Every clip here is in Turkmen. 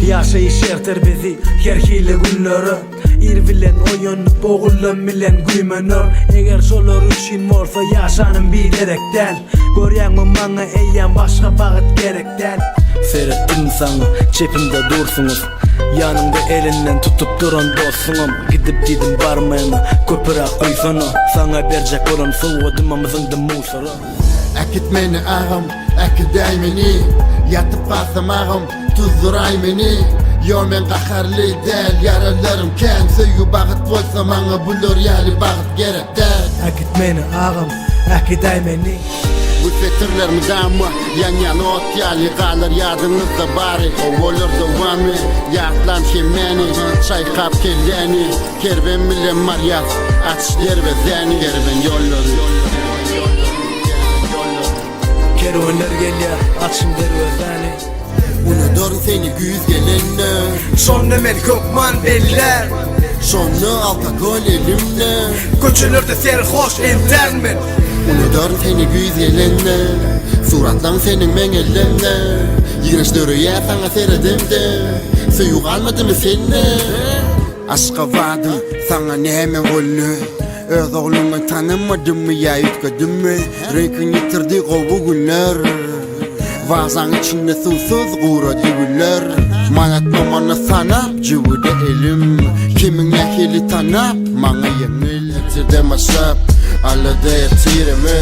Ýaşaýyş erter bizi her hili günlere Ir bilen oýanyp ogullym bilen güýmener Eger şolar üçin bolsa ýaşanym biderek däl Görýäňmi maňa eýýäm başga bagt gerek däl Seretdim saňa çepimde dursuňyz Ýanyňda elinden tutup duran dostuňam Gidip diýdim barmaýaňa köpüräk guýsana Saňa berjek bolan sowgadymam zyňdym musara. Äkit meni agam, äkidäý meni Ýatyp galsam agam, tuzduraý meni Ýo men gaharly däl, ýaralarym kän Söýgi bagyt bolsa maňa bular ýaly bagyt gerek däl. Äkit meni agam, äkidäý meni. Bu setirler mydama ýanýan ot ýaly Galar ýadyňyzda bary, olar dowamy Ýatlan hemmäni, çaýkap kelläni Kerwen bilen barýas, aç derwezäni Kerwen ýollary. Kerwenler gelýär, açyň derwezäni. Unudaryn seni güýz gelende. Şonda men hökman bellär. Şonda alkogol elimde. Köçelerde serhoş entärin men. Unudaryn seni güýz gelende. Suratlaň seniň meň ellemde. Ýigrenç döreýär saňa seredemde. Söýgi galmadymy sende? Aşgabadym, saňa näme boldy? Öz ogluňy tanamadymmy ýa üýtgedimmi? Reňkin ýitirdi gowy günler. Wazaň içinde suwsuz gurady güller. Manatma-manat sanap jübüde elim. Kimiň nähili tanap, maňa ýeňil. Ertirden başlap, alada ertirimi.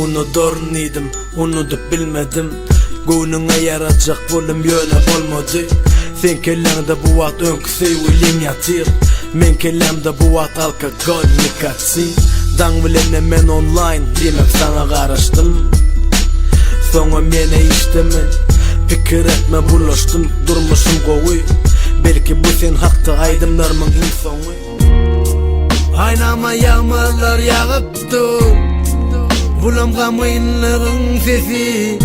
Unudaryn diýdim, unudyp bilmedim. Göwnüňe ýarajak boldum, ýöne bolmady. Seň kelläňde bu wagt öňki söýgüliň ýatyr. Meň kellämde bu wagt alkogol, nikotin. Daň bilenem men onlaýn, diýmek saňa garaşdym. Soňam ýene işde men. Pikir etme bulaşdym, durmuşym gowy. Belki bu sen hakda aýdymlarymyň iň soňy. Aýnama ýagmyrlar ýagyp dur Bulam gamgynlygyň sesi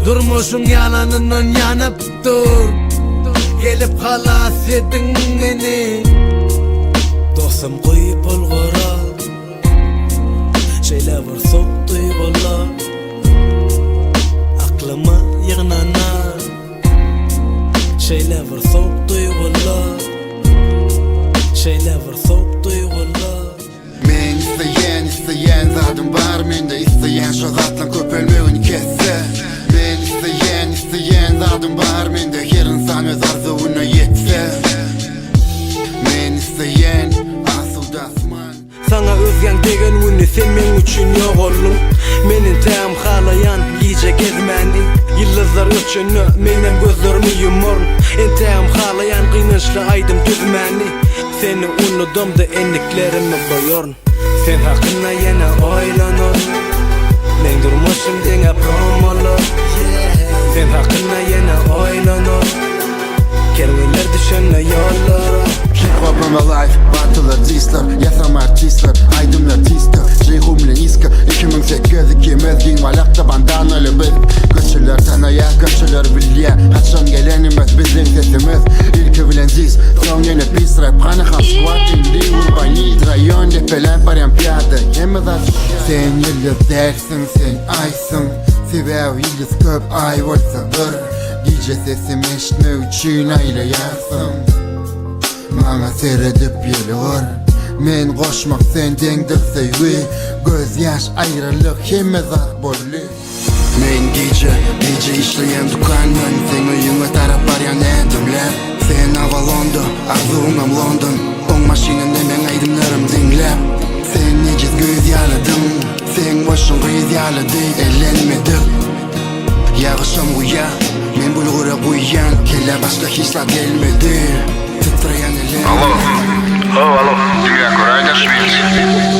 Durmuşyň ýalanyndan ýanyp dur Gelip halas ediň meni Dostum goý bolgara Şeýle bir sowuk duýgular Aklyma ýygnanar Şeýle bir sowuk duýgular Şeýle bir sowuk duýgular. Men isleýän isleýän zadym bar mende isleýän şo zatlaň köpelmegini kesse Men isleýän isleýän zadym bar mende her ynsan öz arzuwyna ýetse Men isleýän asuda asman. Saňa özgäň degen güni sen meň üçin ýogaldyň Men entägem halaýan gije gezmäni Ýyldyzlar öçende menem gözlerimi ýumaryn Entägem halaýan gynançly aýdym düzmäni Seni unudamda endiklerimi goýaryn Sen hakynda ýene oýlanaryn Meň durmuşym diňe promolar Sen hakynda ýene oýlanaryn Kerwenler düşende ýollara. Hip hop am alive, batylar disler, ýasama artistler, aýdymlar disko, Jeýhun bilen Iska, 2008 ikimiz giň balakda bandanaly biz, köçeler tanaýar, köçeler bilýär, haçan gelenimiz biziň sesimiz, ilki bilen diss, soň ýene pis rap, hany hap squad indi urbanit, raýon depeläp barýan pyýada, hemme zat Sen ýyldyz dälsiň, sen aýsyň, sebäbi ýyldyz köp aý bolsa bir. Gije sesim eşitmek üçin aýlaýarsyň Maňa seredip ýylgyr Men goşmak sen deňdir söýgi Gözýaş aýralyk hemme zat boldy Men gije, gije işleýän dükandan Seň öýüňe tarap barýan ädimläp Sen Avalonda, arzuwyňam London Oň maşynynda meň aýdymlarym diňläp Sen ejiz güýz ýalydyň Seň bolşuň gyz ýalydy Ellenmedik Ýagyşam guýýa, men bulgura guýýan Kellä başga hiç zat gelmedi Titreýän elim Alo. Haw, alo. Dünýä göräýdä şu ýyl.